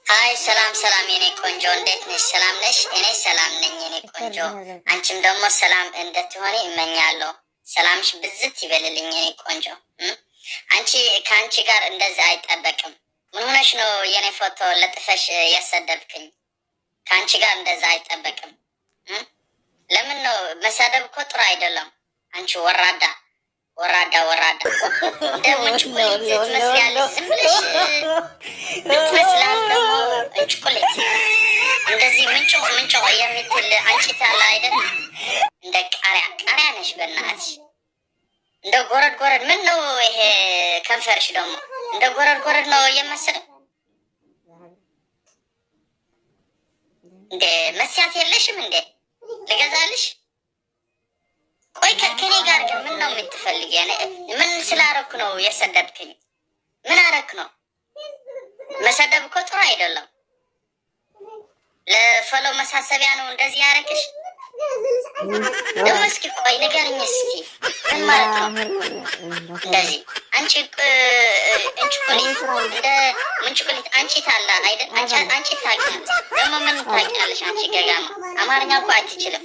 አይ ሰላም ሰላም የኔ ቆንጆ፣ እንዴት ነሽ? ሰላም ነሽ? እኔ ሰላም ነኝ የኔ ቆንጆ። አንቺም ደግሞ ሰላም እንድትሆኒ እመኛለሁ። ሰላምሽ ብዝት ይበልልኝ የኔ ቆንጆ። እም? አንቺ፣ ከአንቺ ጋር እንደዚህ አይጠበቅም። ምን ሆነሽ ነው የኔ ፎቶ ለጥፈሽ የሰደብክኝ? ከአንቺ ጋር እንደዛ አይጠበቅም። እም? ለምን ነው መሳደብ? እኮ ጥሩ አይደለም። አንቺ ወራዳ፣ ወራዳ፣ ወራዳ፣ እንደ ምንጭ ቁሊት ትመስያለሽ። ዝም ብለሽ ምን ትመስላል ደግሞ? ምንጭ ቁሊት፣ እንደዚህ ምንጭ ምንጭ የምትል አንቺ ታላ አይደል? እንደ ቃሪያ፣ ቃሪያ ነሽ በእናትሽ። እንደ ጎረድ ጎረድ። ምን ነው ይሄ ከንፈርሽ ደግሞ? እንደ ጎረድ ጎረድ ነው እየመሰለ። እንደ መስያት የለሽም እንዴ? ልገዛልሽ? ቆይ፣ ከ-፣ ከኔ ጋር ግን ምን ነው የምትፈልጊ? እኔ ምን ስላረኩ ነው የሰደብክኝ? ምን አረክ ነው? መሰደብ እኮ ጥሩ አይደለም። ለፎሎ መሳሰቢያ ነው እንደዚህ ያረግሽ? ደግሞ እስኪ ቆይ ንገርኝ እስኪ፣ ምን ማለት ነው እንደዚህ? አንቺ ቅ-፣ እንጭቁሊት፣ እንደ ምንጭቁሊት አንቺ ታላ አይደል? አንቺ፣ አንቺ ታውቂያለሽ። ደግሞ ምን ታውቂያለሽ አንቺ ገጋማ? አማርኛ እኮ አትችልም።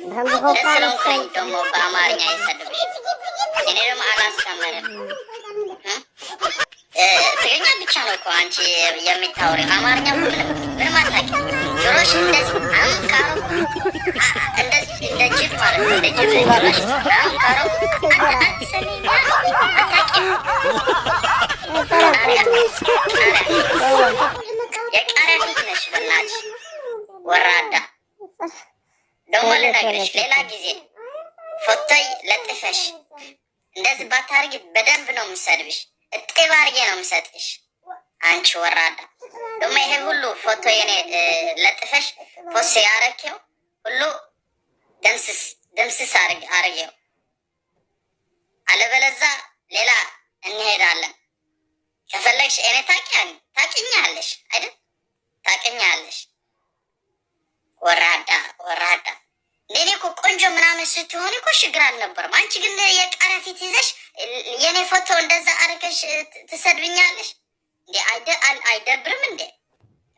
ደስ ስለሆንኩ ነው ደግሞ በአማርኛ የሰደብሽ። እኔ ደግሞ አላስተምርም። እ? እ፣ ትግርኛ ብቻ ነው እኮ አንቺ የምታወሪው። አማርኛ ምንም፣ ምንም አታውቂም። ጆሮሽ እንደዚህ አንካሮ፣ አ-፣ እንደዚህ እንደ ጅብ ማለት ነው። እንደ ጅብ ጆሮሽ አንካሮ። አትሰሚም፣ አታውቂም። ቃሪያ፣ ቃሪያ። የቃሪያ ፊት ነሽ በእናትሽ። ወራዳ። ደግሞ ልነግርሽ፣ ሌላ ጊዜ ፎቶይ ለጥፈሽ እንደዚህ ባታርጊ በደንብ ነው የምሰድብሽ። እጥብ አድርጌ ነው የምሰጥሽ። አንቺ ወራዳ። ደግሞ ይሄ ሁሉ ፎቶ የኔ፣ እ፣ ለጥፈሽ ፖስት ያረኪው ሁሉ ደምስስ፣ ደምስስ አርግ-፣ አርጌው። አለበለዛ ሌላ እንሄዳለን። ከፈለግሽ እኔ ታውቂያለሽ፣ ታውቂኛለሽ አይደል? ታውቂኛለሽ። ወራዳ፣ ወራዳ። እንደ እኔ እኮ ቆንጆ ምናምን ስትሆን እኮ ችግር አልነበረም። አንቺ ግን የቃሪያ ፊት ይዘሽ የኔ ፎቶ እንደዛ አድርገሽ ት-፣ ትሰድብኛለሽ እንዴ? አይደ-፣ አል-፣ አይደብርም እንዴ?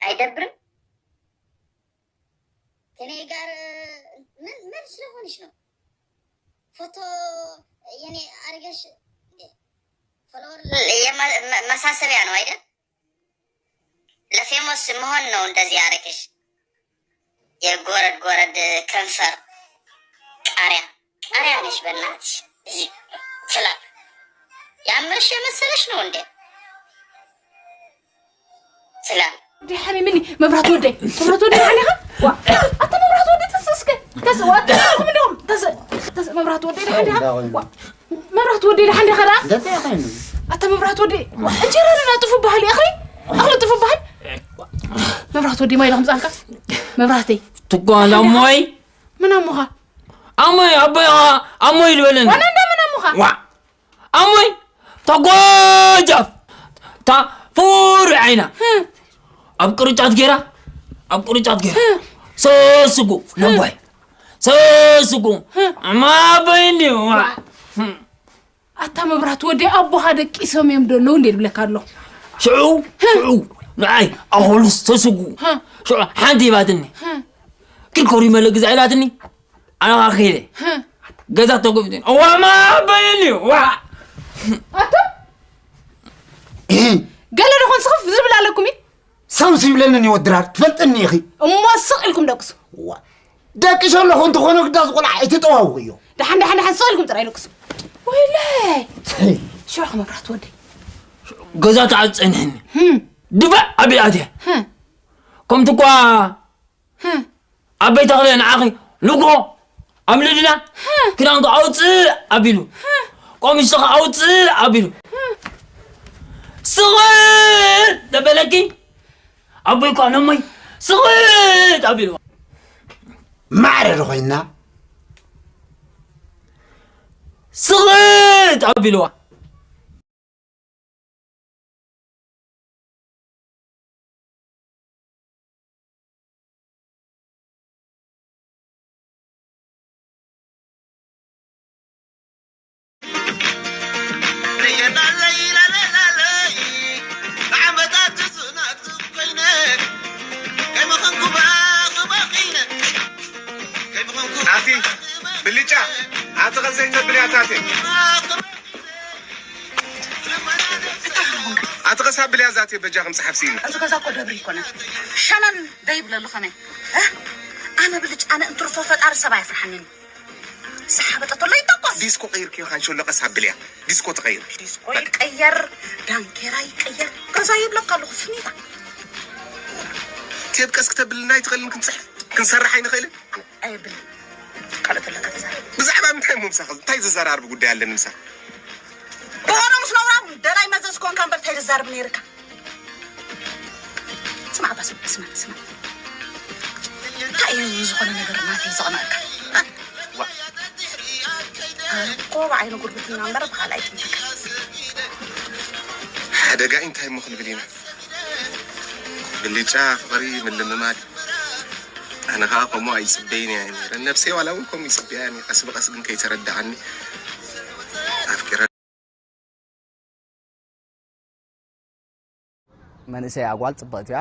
አይደብርም? ከኔ ጋር ምን፣ ምን ስለሆንሽ ነው? ፎቶ የኔ አድርገሽ እንዴ? ፎሎወር የመ-፣ መ-፣ መሳሰቢያ ነው አይደል? ለፌሞስ መሆን ነው እንደዚህ ያደረግሽ። የጎረድ ጎረድ ከንፈር ቃሪያ፣ ቃሪያ ነሽ በእናትሽ። እዚህ ትላል። ያምርሽ የመሰለሽ ነው እንዴ? ትላል። ወዲ ሓሚምኒ፣ መብራት ወደይ፣ መብራት ወደይ ደሓን ኢኻ? ዋ፣ ኣታ መብራት ወደይ ተስ እስከ፣ ተስ፣ ዋ፣ ኣታ ምን ደም፣ ተስ፣ ተስ፣ መብራት ወደይ ደሓን ኢኻ? ዋ፣ መብራት ወደይ ደሓን ኢኻ ደኣ? እንታይ ኮይኑ? ኣታ መብራት ወደይ፣ ዋ፣ እንጀራ ደኣ ጥፉ ባህል፣ እኽሊ፣ እኽሊ ጥፉ ባህል። መብራት ወደይ፣ ማይ ዶ ከምጻልካ? መብራተይ። ትጓል ኣሞይ? ምን ኣሞኻ? ኣሞይ፣ ኣቦይ፣ ኣሞይ ዝበለኒ። ዋና እንዳ ምን ኣሞኻ? ዋ፣ ኣሞይ፣ እታ ጓጃፍ፣ እታ ፍሩይ ዓይና፣ ህም። ኣብ ቅርጫት ገይራ፣ ኣብ ቅርጫት ገይራ፣ ህም። ሰስጉ፣ ነቦይ፣ ሰስጉ፣ ህም። ኣማበይ እንዲዩ፣ ዋ። ህም። ኣታ መብራት ወደይ፣ ኣቦኻ ደቂሶም እዮም ደለዉ እንዴ ዝብለካ ኣሎ። ሽዑ፣ ህም። ሽዑ፣ ንዓይ፣ ኣኹሉስ ሰስጉ፣ ህም። ሽዑ፣ ሓንቲ ሂባትኒ። ህም። ክልኮሪ መለ ግዛ ኢላትኒ። ኣነ ኸዓ ከይደ። ህም። ገዛ ተጎብትን። እዋ፣ ማበይኒ፣ ዋ። ኣቶ፣ ገለ ዶ ኾን ስኽፍ ዝብል ኣለኩም እዩ? ሰምስ ይብለንን እዩ ወዲ ድራር፣ ትፈልጥኒ ኢኺ። እሞ ስቕ ኢልኩም ደቅሱ። ዋ። ደቂሰ ኣለኹ፣ እንተኾነ ግዳ ዝቆልዓ ኣይተጠዋውቕዮ። ደሓን፣ ደሓን፣ ደሓን፣ ስቕ ኢልኩም ጥራይ ደቅሱ። ወይለይ። ትይ። ሽዑ መብራት ወደይ። ገዛ ተዓጽ ጸኒሕኒ። ህም። ድፋዕ ኣቢለ ኣትየ። ህም። ከምቲ እኳ ህም። ኣበይ ተኽለ ንዓኺ ልጎ ኣብ ልዕልና ህም። ክዳንኪ ኣውፅእ ኣቢሉ። ህም። ቀሚስኺ ኣውፅእ ኣቢሉ። ህም። ስቕጥ ተበለኪ ኣቦይ እኳ ነሞይ ስቕጥ ኣቢልዋ። ማዕረ ዶ ኮይና? ስቕጥ ኣቢልዋ። ኣቲ ብልጫ፣ ኣቲ ኸ ዘይተብልያ ዛቴ። ኣቲ ኸ ሳብልያ ዛቴ በጃ ከም ጸሓፍ ሲኒ። እዚ ገዛ እኮ ደብሪ ኣይኮነን። ሸነን ደይብለሉ ከመይ? እ? ኣነ ብልጫ፣ ኣነ እንትርፎ ፈጣሪ ሰብ ኣየፍርሓንን። ዝሓበጠ ተሎ ይተኮስ። ዲስኮ ቀይርክዮ ካንሾሎ ቀስ ኣብልያ። ዲስኮ ተቐይር። ዲስኮ ይቀየር፣ ዳንኬራ ይቀየር። ገዛ ይብለካ ኣለኹ፣ ስኒታ። ቴብ ቀስ ክተብልና ኣይትኽእልን፣ ክንጽሕፍ፣ ክንሰርሕ ኣይንኽእልን። ኣየብልን። ካልኦት ኣለካ ተዛረብ። ብዛዕባ ምንታይ እሞ ምሳኻ? እንታይ ዝዘራርብ ጉዳይ ኣለኒ ምሳኻ? ብዋኖ ምስ ነውራም ደላይ መዘዝ ኮንካ እምበር እንታይ ዝዛረብ ነይርካ? ስማዕ፣ ባስ፣ ስማዕ፣ ስማዕ። እንታይ እዩ ዝኾነ ነገር ናተይ ዘቕንዐካ? ዋ። እኮ ብዓይኒ ጉርብትና እምበር ብኻልእ ኣይጥምተካ። ሓደጋ እንታይ እሞ ክንብል ኢና? ብልጫ፣ ፍቕሪ፣ ምልምማድ። ኣነ ኸኣ ከምኡ ኣይጽበይን እየ ነይረ። ነብሰይ ዋላ እውን ከምኡ ይጽበያ እየ። ቀስ ብቐስ ግን ከይተረድኣኒ ኣፍቂረ። መንእሰይ ኣጓል ጽብቕቲ እያ።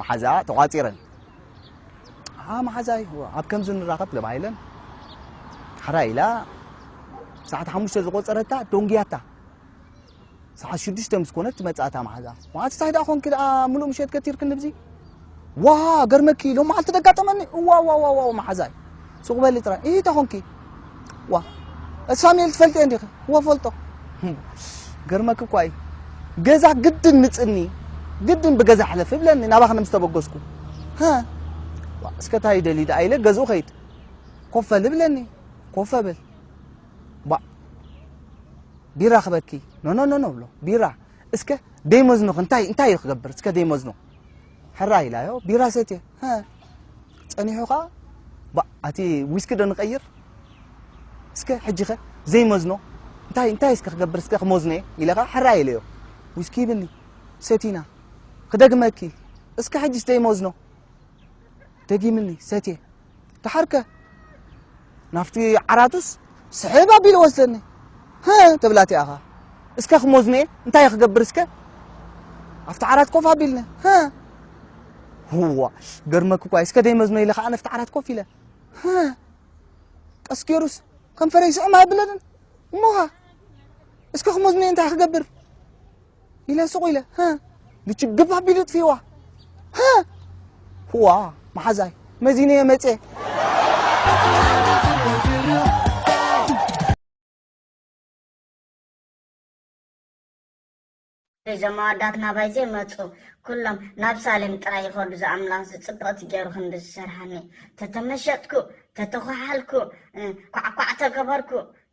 መሓዛኣ ተቋጺረን። "ኣ፣ መሓዛይ፣ ኣብ ከምዚ ንራኸብ" ተባሂለን። ሓራ ኢላ ሰዓት ሓሙሽተ ዝቆጸረታ ደንጉያታ። ሰዓት ሽዱሽተ ምስ ኮነት ትመጽእ እታ መሓዛ። "ዋት፣ እንታይ ደኣ ኾንኪ ደኣ ምሉእ ምሸት ከቲርክኒ ብዚ?" "ዋ፣ ገርመኪ፣ ሎም መዓልቲ ደጋጠመኒ። እዋ፣ ዋ፣ ዋ፣ ዋ፣ መሓዛይ። ሱቕ በሊ ጥራይ። እሂ፣ እንታይ ኾንኪ?" "ዋ፣ ሳሙኤል ትፈልጥዮ እንዲኺ?" "እወ፣ ፈልጦ." "ህም፣ ገርመኪ እኳ እዩ። ገዛ ግድን ምጽኒ፣ ግድን ብገዛ ሕለፍ ይብለኒ፣ ናባኽን ምስ ተበገስኩ። ሀ፣ ዋ፣ እስከ እንታይ ይደሊ ደኣ?" ኢለ ገዝኡ ኸይድ። "ኮፍ በል" ይብለኒ። ኮፍ እብል። ባ፣ ቢራ ክበኪ። "ኖ፣ ኖ፣ ኖ፣ ኖ" ብሎ። "ቢራ? እስከ ደይመዝኖ እንታይ፣ እንታይ እዩ ክገብር? እስከ ደይመዝኖ?" ሕራ ኢላዮ፣ ቢራ ሰትየ። "ሀ፣ ጸኒሑ ኸኣ?" "ባ፣ ኣቲ ዊስኪ ዶ ንቐይር? እስከ ሕጂ ኸ ዘይመዝኖ? እንታይ፣ እንታይ እስከ ክገብር? እስከ ክመዝኖ እየ" ኢለ ኸኣ ሕራ ኢለዮ። ዊስኪ ይብኒ። ሰቲና። "ክደግመኪ። እስከ ሕጂስ ዘይመዝኖ?" ደጊምኒ፣ ሰትየ። ደሓርከ ናብቲ ዓራቱስ ስሕብ ኣቢሉ ወስደኒ። "ሀ" ተብላ እቲኣ ኸኣ፣ "እስከ ክመዝኖ እየ፣ እንታይ ክገብር እስከ?" ኣብቲ ዓራት ኮፍ ኣቢልኒ። "ሀ?" "ህዋ፣ ገርመኪ እኳ፣ እስከ ደይመዝኖ" ኢለ ኸኣ ናብቲ ዓራት ኮፍ ኢለ። "ሀ?" ቀስ ገይሩስ ከንፈረይ ስዕም ኣይብለንን። "እሞ ኸኣ እስከ ክመዝኖ እየ፣ እንታይ ክገብር?" ኢለ ስቕ ኢለ፣ "ሀ?" ልችግብ ኣቢሉ ጥፊእዋ። "ሀ?" "ህዋ፣ መሓዛይ፣ መዚነዮ መጽየ።" እዞም ኣወዳት ናባይ ዘይመጹ፣ ኩሎም ናብ ሳሌም ጥራይ ይኸዱ። ዝኣምላኽ ዝጽብቕቲ ገይሩ ክንዲ ዝሰርሓኒ። ተተመሸጥኩ፣ ተተዃሓልኩ፣ እ፣ ኳዕኳዕ ተገበርኩ፣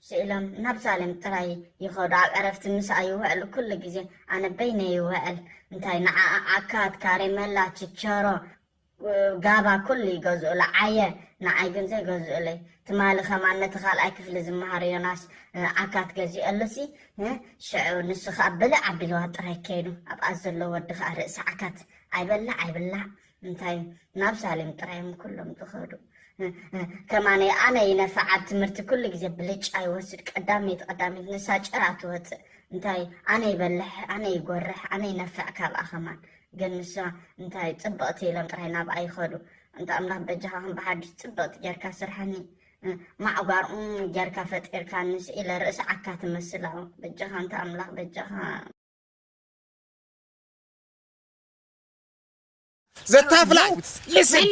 ስኢሎም ናብ ሳሌም ጥራይ ይኸዱ። ኣብ ዕረፍቲ ምስኣ ይውዕሉ ኩሉ ግዜ፣ ኣነ በይነይ ይውዕል። እንታይ ንዓኣ ዓካት፣ ካሬመላ፣ ችቸሮ፣ ጋባ ኩሉ ይገዝኡላ ዓየ፣ ንዓይ ግን ዘይገዝኡለይ። ትማሊ ከማን ነቲ ካልኣይ ክፍሊ ዝመሃር ዮናስ፣ እ፣ ዓካት ገዚኦሉሲ፣ እ፣ ሽዑ ንሱ ኸኣ ብልዕ ኣቢልዋ ጥራይ ከይዱ። ኣብኣ ዘሎ ወዲ ኸኣ ርእሲ ዓካት ኣይበልዕ ኣይብላዕ። እንታይ ናብ ሳሌም ጥራይ እዮም ኩሎም ዝኸዱ። እ፣ እ፣ ከማነይ ኣነ ይነፍዕ ኣብ ትምህርቲ ኩሉ ግዜ ብልጫ ይወስድ። ቀዳመይቲ ቀዳመይቲ ንሳ ጭራ ትወጽእ። እንታይ ኣነ ይበልሕ፣ ኣነ ይጎርሕ፣ ኣነ ይነፍዕ ካብኣ ከማን። ግን ንሳ እንታይ ጽብቕቲ ኢሎም ጥራይ ናብኣ ይኸዱ። እንተ ኣምላኽ በጃኻ ከም ብሓድሽ ጽብቕቲ ጌርካ ስርሓኒ። እ፣ ማዕጓር፣ እም፣ ጌርካ ፈጢርካኒ ስኢለ ርእሲ ዓካ ትመስል ኣው። በጃኻ እንተ ኣምላኽ በጃኻ። ዘታፍላይ። Listen.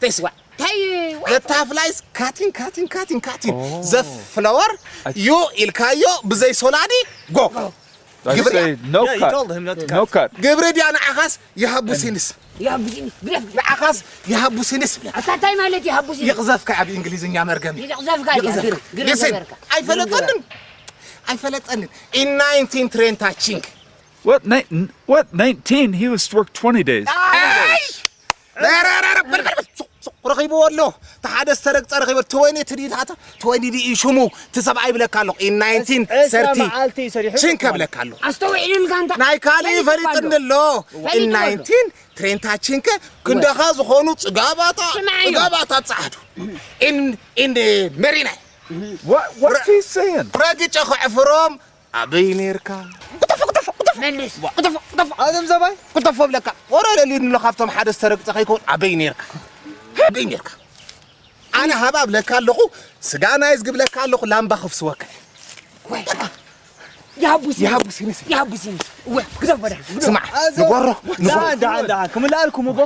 This what? Hey, what? ዘታፍላይ is cutting, cutting, cutting, cutting. Oh. The flower, I you ኢልካዮ ብዘይ ሶላዲ፣ go. I ግብሪ say no Yeah, he cut. Told him not to No cut. cut. ግብሪ ድያ ንዓኻስ ይሃቡ ሲንስ? ይሃቡ ሲንስ፣ ግደፍ፣ ግደፍ። ንዓኻስ ይሃቡ ሲንስ? ኣታ እንታይ ማለት ይሃቡ ሲንስ? ይቕዘፍካ ኣብ እንግሊዝኛ መርገም። ይቕዘፍካ፣ ይቕዘፍ። ግደፍ፣ ግደፍ Listen, ነበርካ። ኣይፈለጠንን። ኣይፈለጠንን። In nineteen train touching. What? Ni- what? Nineteen? He was worked twenty days. ኣይ! ረ- ረ- ረ- ረ- በል- በል- በል- ሱቕ- ሱቕ ረኺብዎ ኣሎ። እቲ ሓደ ዝተረግጸ ረኺበ። ትወኒ እቲ ድዩ ታታ? ትወኒ ድዩ ሽሙ? እቲ ሰብኣይ ይብለካ ኣለኹ። In nineteen thirty ዕስራ መዓልቲ እዩ ሰሪሑ። ሽን ከብለካ ኣለኹ። ኣስተውዒሉልካ እንታ ናይ ካልእ እንታይ ይፈልጥኒ ይባል ኣሎ። ፈልጥዎ ኣሎ። In nineteen train touching ክንደኻ ዝኾኑ ጽጋባታ፣ ስማዕ እዩ። ጽጋባታ ጻዕዱ። In- in the marina. What? What's he saying? ረግጨ ክዕፍሮም ኣበይ ነርካ? መልስ። ኣዘም ዘባይ? ክተፎ ብለካ። ወረ ለሊድ ንሎ ካብቶም ሓደ ዝተረግጸ ከይከውን ኣበይ ነርካ? ኣበይ ነርካ? ኣነ ሃባ ብለካ ኣለኹ፣ ስጋ ናይ ዝግብለካ ኣለኹ፣ ላምባ ክፍስወካ። ይሃቡስ ይሃቡስ ይንስ ይሃቡስ ይንስ። እወ ግደፍ በዳ ግደፍ። ስማዕ፣ ንጎሮ ንጎሮ ደሓን ደሓን ደሓን ክምልኣልኩም እቦ።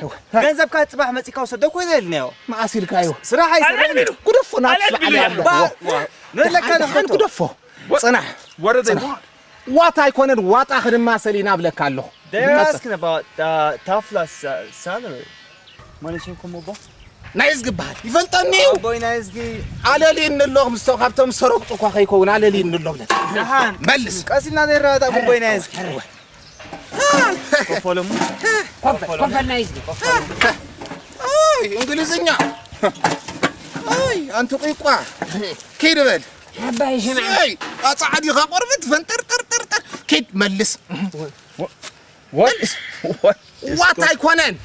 ገንዘብካ ፅባሕ መፂካ ውሰዶ ኮይነ ኢልናዮ። መዓስ ኢልካዮ? ስራሕ ኣይሰርሕን እዩ። ግደፎ ናትስማዕ ኣለዎ። ንለካ ንሕቶ ግደፎ። ፅናሕ What do they want? ዋታ ኣይኮነን ዋጣ ክንማሰል ኢና ብለካ ኣለኹ። They're asking about uh, Tafla's uh, salary. መለሽኩም እቦ። ናይ ዝግበሃል ይፈልጠኒ እዩ። ኣቦይ ናይ ዝጊ ኣለሊ እንሎ ምስቶ ካብቶም ሰረቁ እኳ ከይከውን ኣለሊ እንሎ ብለካ። ደሓን መልስ ቀስ ኢልና ዘይረዳዳ ኣቦይ ናይ ዝጊ። ከፈለሙ ኮፈል ኮፈል ናይ ዝጊ። ኣይ እንግሊዝኛ ኣይ ኣንቲ ቂቋ ኪድ በል ኣባይ ሽምዓ ኣይ ኣጻዕዲኻ ቆርበት ፈንጠርጠርጠርጠር ኪድ መልስ። What? What? ዋጣ ኣይኮነን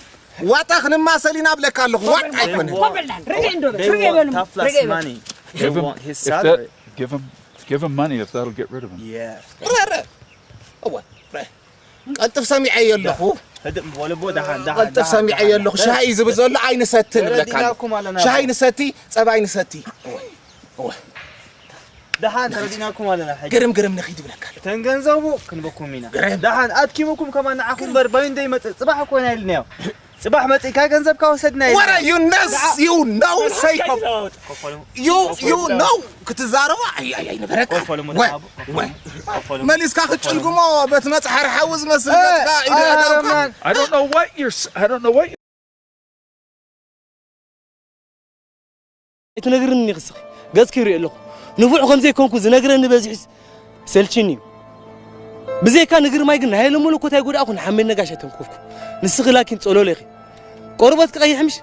ዋጣ ክንማሰል ኢና ብለካ ኣለኹ። ዋጣ ኣይኮነን ኮፈል ዳን ርገ እንዶ They ርገ want በሉ Tafla's ርገ በሉ። Money. They Give him, want his if that, salary. Give him, give him money if that'll get rid of him. Yeah. ረረ እወ ረ- ቀልጥፍ ሰሚዐ የለኹ። ህድእ በሉ እቦ ደሓን ደሓን ቀልጥፍ ሰሚዐ የለኹ። ሻሂ ዝብል ዘሎ ኣይንሰትን ብለካ ኣለኹ። ተረዲናኩም ኣለና። ሻሂ ንሰቲ ጸባ ኣይንሰቲ። ደሓን ተረዲናኩም ኣለና። ሕጂ ግርም ግርም ንኺድ ብለካ ኣለኹ። ተን ገንዘቡ ክንበኩም ኢና። ደሓን ኣድኪሙኩም ከማን ንዓኹም እምበር ባዩ እንደይመጽእ ጽባሕ እኮ ኢና ኢልናዮ። ጽባሕ መጺእካ ገንዘብካ ወሰድና ኢልና። What are you nuts? You know say you you know ክትዛረባ ኣይ ኣይ ኣይ ንበረካ ኮፈሉ ወ- ሙታቡ ወ- መሊስካ ክትጭልግሞ በት መጽሓር ሓዊ ዝመስል ገጽካ ኢደዳውካ I don't know what you're. s- I don't know what. ኣይትነግርኒ ክስኺ ገጽኪ ይርኢ ኣለኹ ንፉዕ ከም ዘይኮንኩ ዝነግረኒ በዚሑስ ሰልችኒ እዩ ብዘይካ ንግርማይ ግን ናይ ለመለኮት ኣይጎዳእኩ ንሓመድ ነጋሽ ኣይተንኮፍኩ ንስኺ ላኪን ጸሎሎ ኢኺ ቆርበት ክቐይሕ ምሽ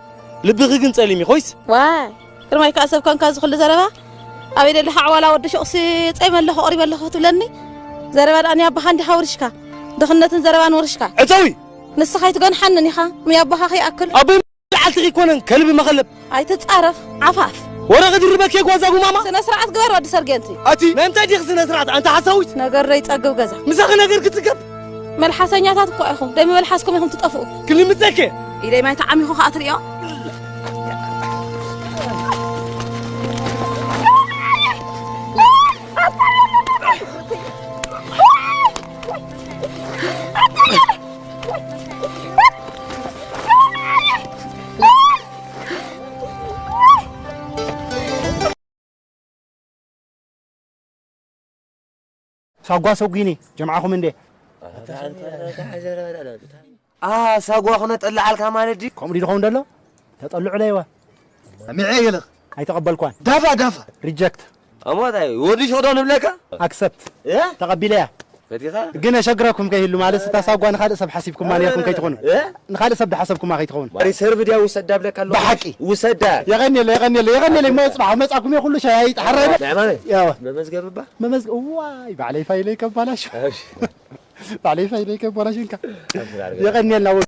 ልብኺ ግን ጸሊም እዩ ኮይስ ዋይ ግርማይ ከዓ ሰብ ኮንካ ዝኽሉ ዘረባ ኣበይ ደለኻ ዕዋላ ወዲ ሹቕሲ ጸይመ ኣለኹ ቕሪበ ኣለኹ ክትብለኒ ዘረባ ደኣ ንያባኻ እንዲኻ ውርሽካ ድኽነትን ዘረባን ውርሽካ ዕጸዊ ንስኻ ኣይትገንሓንን ኢኻ ንያባኻ ከይኣክል ኣቦይ ዓልትኺ ይኮነን ከልቢ መኸለብ ኣይትጻረፍ ዓፋፍ ወረ ክድርበኪ ጓዛ ጉማማ ስነ ስርዓት ግበር ወዲ ሰርጌንቲ ኣቲ ናይ ምንታይ ዲኽ ስነ ስርዓት ኣንታ ሓሳዊት ነገር ዘይጸግብ ገዛ ምሳኺ ነገር ክትገብ መልሓሰኛታት እኳ ኢኹም ደሚ መልሓስኩም ኢኹም ትጠፍኡ ክልምፀኪ ኢደይ ማይ ተዓሚኹ ከዓ ትርእዮ ሳጓ ሰጒኒ ጀምዓኹም እንዴ ኣ ሳጓ ክነጠልዓልካ ማለት ድዩ ከምኡ ድዩ ዝኸውን ደሎ ተጠልዑ ለይወ ሚዐ ይልኽ ኣይተቐበልኳን ዳፋ ዳፋ ሪጀክት እሞ እንታይ ወዲ ሽቕዶ ንብለካ ኣክሰፕት እ ተቐቢለያ ፈቲኻ ግን የሸግረኩም ከይህሉ ማለት እታ ሳጓ ንኻልእ ሰብ ሓሲብኩማ ነርኩም ከይትኾኑ እ ንኻልእ ሰብ ድሓሰብኩማ ከይትኸውን ሪሰርቭ ድያ ውሰዳ ብለካ ኣለኹ ብሓቂ ውሰዳ የቐንየለ የቐንየለ የቐንየለ እሞ የፅባሕ መፃኩም እየ ኩሉ ሻይ ኣይጠሓረ ናይ ማመይ ያወ መመዝገብባ መመዝገ እዋይ ባዕለይ ፋይለይ ከባላሽ ባዕለይ ፋይለይ ከባላሽ እንካ የቐንየልና ወ